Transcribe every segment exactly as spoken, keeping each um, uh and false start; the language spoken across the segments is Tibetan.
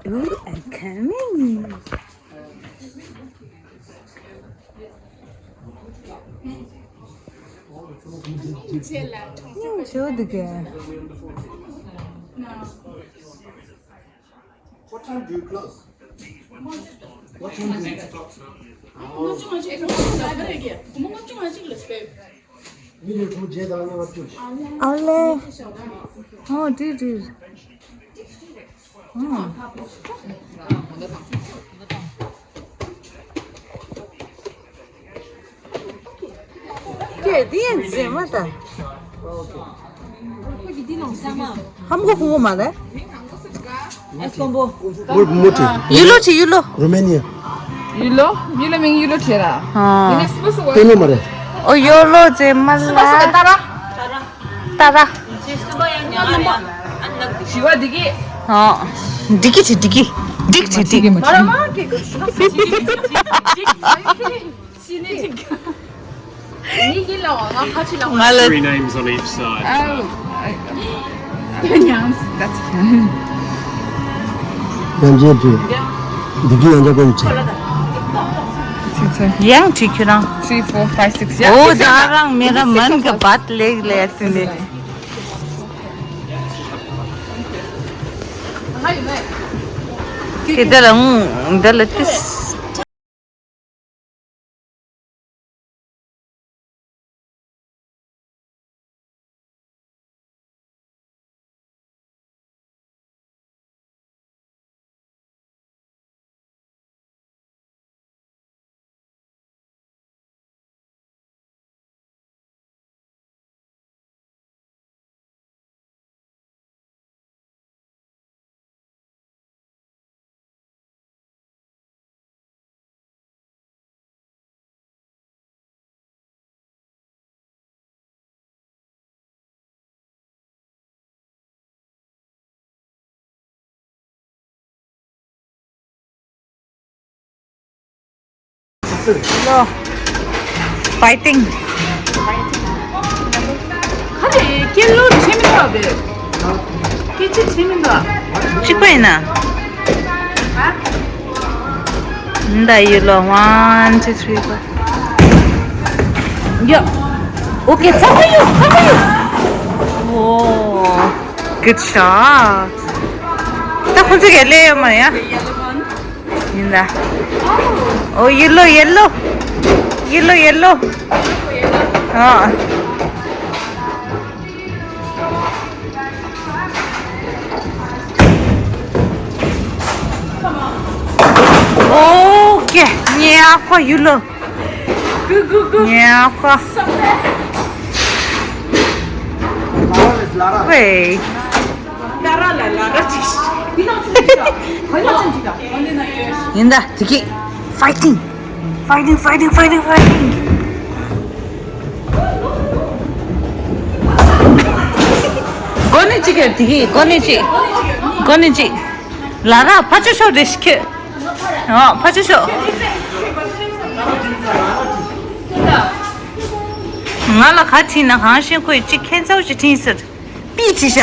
You are coming. Show the girl. What time do you close? What time do you close? ཨ་ལེ། ཨོ་དྲིས་དྲིས། ཨ། ཀྱེ་དེ་ཡང་མཛེས་མ་ད། ཧམ་གོ་ཧུ་གོ་མ་རེད། ཨེ་སྐོམ་པོ། ཡུ་ལོ་ཆི་ཡུ་ལོ། Romania. ཡུ་ལོ། ཡུ་ལོ་མིང་ཡུ་ལོ་ཆི་ར། ཨ། དེ་ནས་སུ་སུ་བ། དེ་ནས་མ་རེད། ཨོ་ཡོ་ལོ་མཛེས་མ་ལ། སུ་སུ་ད་ར། ད་ར། ཞི་བ་འདི་གི། ཨ། འདི་གི་ཆི་འདི་གི། འདི་གི་ཆི་འདི། མ་ར་མ་གི་གི་ཞི་བ་ཞི་ནི་ཅིག་ང་ལ། Three names on each side. Oh, I, I, that's fine. ཡང་རྗེས་དུས། འདི་གི་ཡང་རྒྱབ་ཀུན་ཆེ། ཡང་ཁྱེད་རང་། Three, four, five, six. Yeah, ཨོ་six. ད་རང་མེ་ར་མན་གི་བད་ལེགས་ལེགས་ཏེ་ནི། ཁྱེད་ད་རང་འདི་ལ་ཏིས། Fighting. ཁ་ལས་སྐད་ལོ་ཆེ་མི་འདུག་བས། སྐད་ཆ་ཆེ་མི་འདུག་གཅིག་པ་ཡིན་ན། ཨ། འདི་ཡོད་ལོ། One, two, three, four. ཡ། Okay, ཚ་པོ་ཡོད། ཚ་པོ་ཡོད། ཨོ། Good shot. ད་ཁོ་ཚོ་ག་ལས་ཡོད་མ་ཡ། ཡིན་ད། ཨོ་yellow, yellow. Yellow, yellow. ཨ། Okay, ཉེ་ཨ་ཁོ་yellow. Good, good, good. ཉེ་ཨ་ཁོ། Wait. ཡིན་ད། དེ་གི། Fighting. Fighting, fighting, fighting, fighting. གོ་ནི་གཅིག་གི་དེ་གི། གོ་ནི་གཅིག་གོ་ནི་གཅིག་ལ་ར་ཕ་ཆོ་ཤོ་རེ་ཤི་ཁེ། ཨ། ཕ་ཆོ་ཤོ། ང་ལ་ག་དྲིས་ན་གང་ཤེས། ཁོས་གཅིག་ཁྱེད་ཚོ་ཅིག་དྲིས་ཟེར། པི་ཅི་ཤ།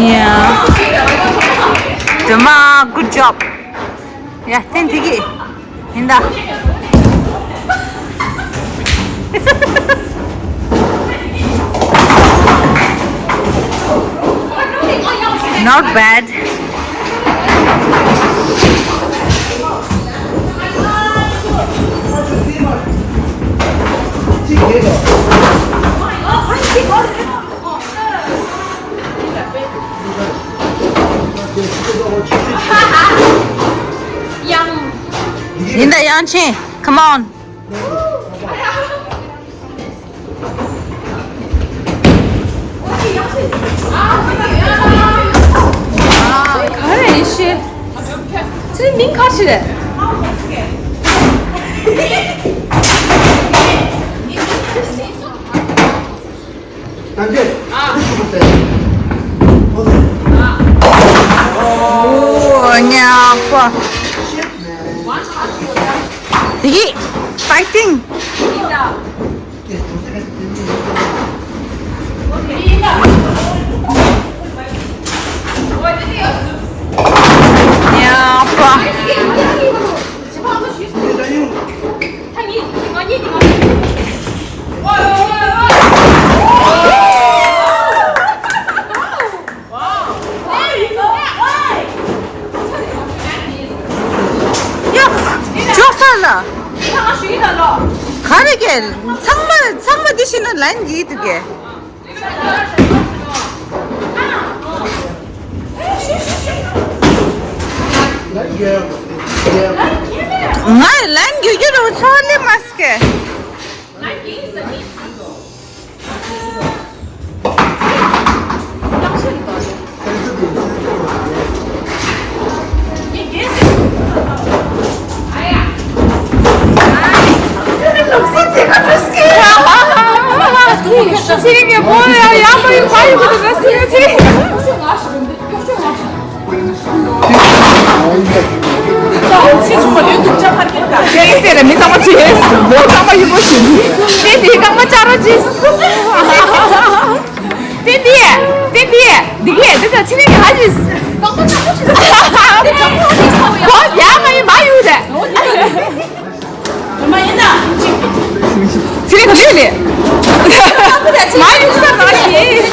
Yeah. Dema, good job. Yeah, ten tiki. Hinda. Not bad. Linda, Yanqing, come on. ག་རེ་ཡིན་ཤེས། ཚེ་མིང་ག་ཞིག་རེད། ཨོ་ཉག་པ། དེ་གི་fighting. ཡ་པ། ཡ། ཅོག་ས་ལ། ག་རེ་གས། ཚང་མ་ཚང་མ་འདི་བཞིན་ན་ལན་གྱིས་འདུག་གས། ང་ལན་རྒྱུ་རྒྱུ་རུ་ཚོར་ལེ་མ་སྐད། ཚེ་རིང་ག་ཚོད་ལས། མ་ཡུག་ས་རང་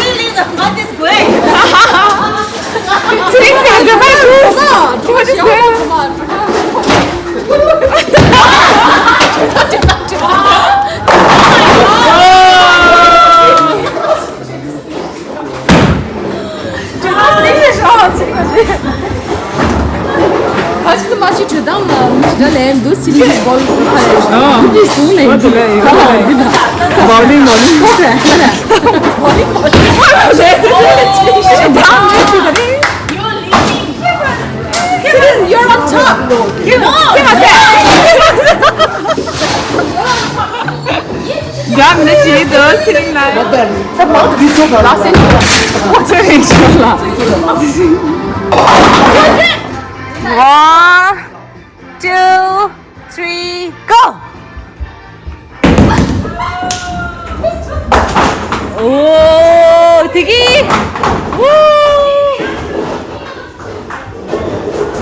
ཡིན། ཚེ་རིང་ཚེ་རིང་འདྲ་མ་ཡུག་ས། You're on top. རྒྱབ་ནས་བྱེད་དུ་ཚེ་རིང་ལ། ལགས་སེ། ཨོ་ཚེ་རིང་ཞོར་ལ། One, two, three, go! ཨོ། དེ་གི། ཝུ།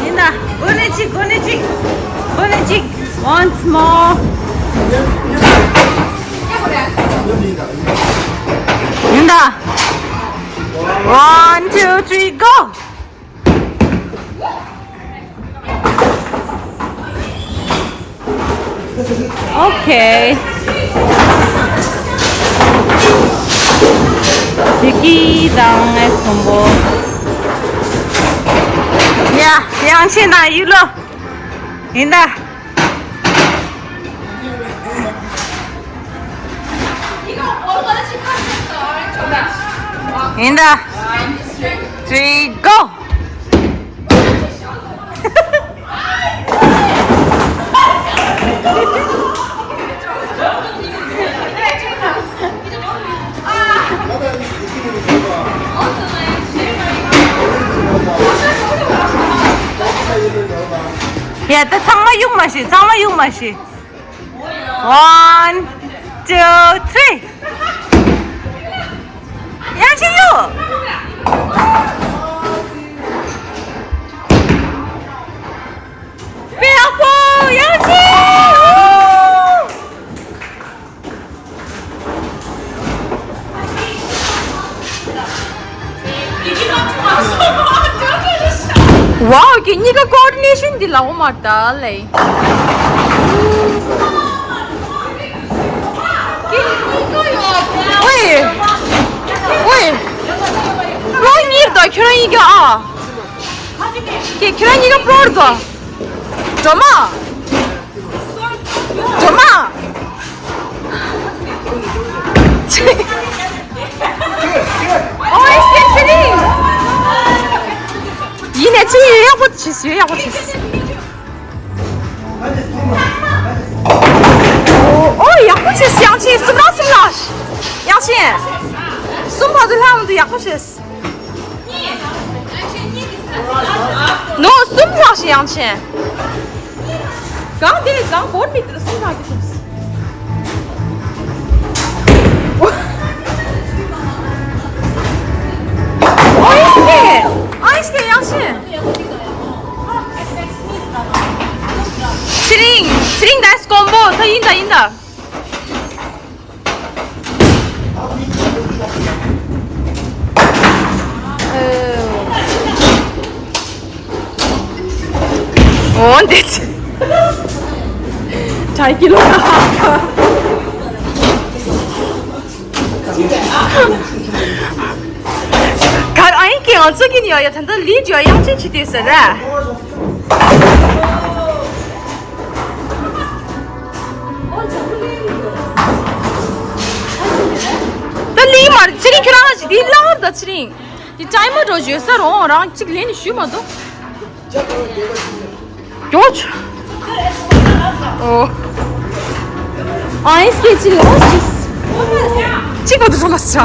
ཡིན་ད། འགོ་ནས་གཅིག་འགོ་ནས་གཅིག་འགོ་ནས་གཅིག Once more. ཡིན་ད། One, two, three, go! Okay. དེ་གི་དང་ངའི་གསུམ་པོ། ཡ། དབྱངས་ཅན་དང་ཡུལ་ལོ། ཡིན་ད། ཡིན་ད། Three, go! ཡ། ད་ཚང་མ་གཡུག་མ་ཤེས། ཚང་མ་གཡུག་མ་ཤེས། One, two, three. དབྱངས་ཅན་གཡུག་དཔེ་ཡག་པོ། དབྱངས་ཅན། Wow, ཁྱེད་གཉིས་ཀ་ཀོ་ཨོར་ཌི་ནེ་ཤན་འདི་ལའོ་མ་ད་ལེ། ཝེ། ཝེ། ལོ་གཉིས་དང་ཁྱོད་རང་གཉིས་ཀ་ཨ། ཁྱེད་ཁྱོད་རང་གཉིས་ཀ་པོར་དོ། སྒྲོལ་མ། སྒྲོལ་མ། ཨོ་ཨེ་སི་ཨེ་སི་ཨེ། ཡིན་ནས་ཅི་ཡོད་ཡག་པོ་བྱས་ཡོད་ཡག་པོ་བྱས། ཨོ་ཡག་པོ་བྱས། དབྱངས་ཅན་གསུམ་རང་གསུམ་ལ། དབྱངས་ཅན། གསུམ་བར་དུ་ལྷག་མི་འདུག་ཡག་པོ་བྱས། ནོ། གསུམ་ལྷག་ཞིག་དབྱངས་ཅན། གང་དེ་གང་བོར་མི་དེར་གསུམ་ལྷག་གི་འདུག་ད། འོ་འདི་ཚེ། དྲ་ཀི་ལོ་ཁ་ཁ། གར་ཨ་ཡིན་ཀྱི་ང་ཚོ་གི་ནི་ཡོད་ཡ། ད་ལྟ་ལི་ཡོད་ཡང་ཅི་ཆི་དེ་ཟེར་ར། ད་ལི་མར་ཚེ་རིང་ཁྱོད་རང་ཞིག་འདི་ལྷག་ད་ཚེ་རིང་། འདི་ཅའི་མ་འགྲོ་བརྗོད་ས་རོང་རང་གཅིག་ལེན་ནས་ཞུས་མ་གཏོགས། ཀྱོ་ཆ། ཨོ། ཨ་ཡིན་སྐད་ཅི་ལོ་ཅིས། གཅིག་པ་དུ་ཐོ་མ་སི་ཆ།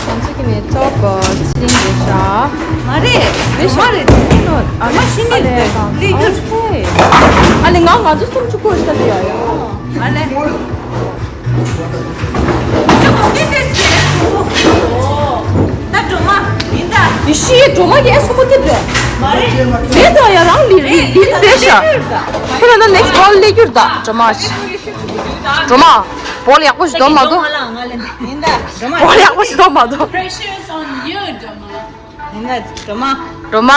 ང་ཚོ་གི་ནས་ཊོབ་ཚེ་རིང་རེད་ཤག་མ་རེད། རེད་ཤག་མ་རེད། ཨ་མ་ཤི་ནི་རེད། ལི་རྒྱུ། ཨ་ལེ་ང་ང་ཚོ་སུམ་ཅུ་སྐོར་ཤག་ཡ་ཡ། ཨ་ལེ། ད་སྒྲོལ་མ་ཡིན་ད། ཡེ་ཤི་ཡེ་སྒྲོལ་མ་ཡེ་སུ་མོ་དེ་རེད། མ་རེད། རེད་ད་ཡ་རང་ལི་ལི་ལི་ལི་རེད་ཤག་ཁོ་ལ་ན་next ball་ལེགས་གྱུར་ད་སྒྲོལ་མ། སྒྲོལ་མ། ball་ཡག་པོ་ཞིག་འདོན་མ་འདུག་ཡིན་ད་སྒྲོལ་མ། ball་ཡག་པོ་ཞིག་འདོན་མ་འདུག Pressure's on you, སྒྲོལ་མ། ཡིན་ན་སྒྲོལ་མ། སྒྲོལ་མ།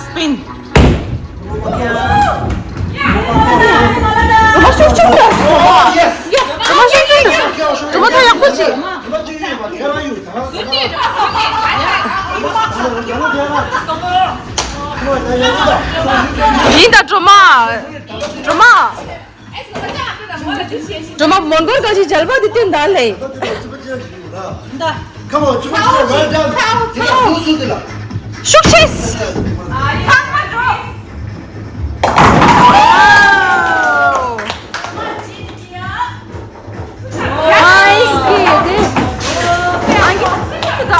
སྤིན། སྒྲོལ་མ་ཤུགས་ཆུང་དང་སྒྲོལ་མ། སྒྲོལ་མ་ཤུགས་ཆུང་དང་སྒྲོལ་མ་ད་ཡག་པོ་བྱེད། ཡིན་ད་སྒྲོལ་མ། སྒྲོལ་མ། སྒྲོལ་མ་མོན་གྷོར་ག་ཞིག་མཇལ་བ་དེ་བསྟན་ད་ལེ། ཤུགས་ཆེ།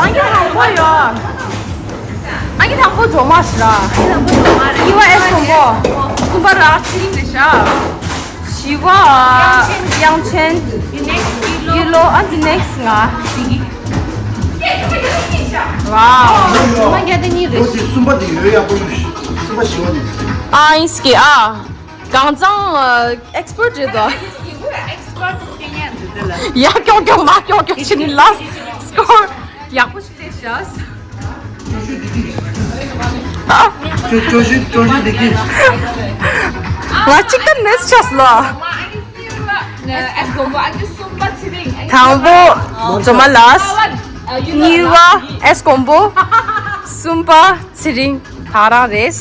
ཨང་ཀི་དང་པོ་ཡོད། ཨང་ཀི་དང་པོ་འཇོག་མ་ཤི་ར། གཉིས་པ་ཨེ་སྐོམ་པོ། གསུམ་པ་ར་ཚེ་རིང་རེད་ཤག་བཞི་པ་དབྱངས་ཅན། ཡེ་ལོ། ཨ་འདི་next ང་། ཝའོ། ང་རྒྱ་དེ་གཉིས་རེད། ལོ་དེ་གསུམ་པ་དེ་ཡོད་ཡག་པོ་ཡོད། གསུམ་པ་བཞི་པ་དེ། ཨ་ཨིན་སྐྱེ་ཨ། གང་ཚང་expert་རེད་དོ། ཡ་ཀྱོག་ཀྱོག་མ་ཀྱོག་ཀྱོག་ཕྱིན་ནི་last score་ཡག་པོ་ཞིག་སྤྲད་ཤག་ཅོ་ཅོ་ཞུ་ཅོ་ཞུ་འདི་གི། ང་གཅིག་ཏུ་miss་ཆགས་ལ། དང་པོ་ཇོ་མ་ལགས། གཉིས་པ་ཨེ་སྐོམ་པོ། གསུམ་པ་ཚེ་རིང་ད་རང་རེད།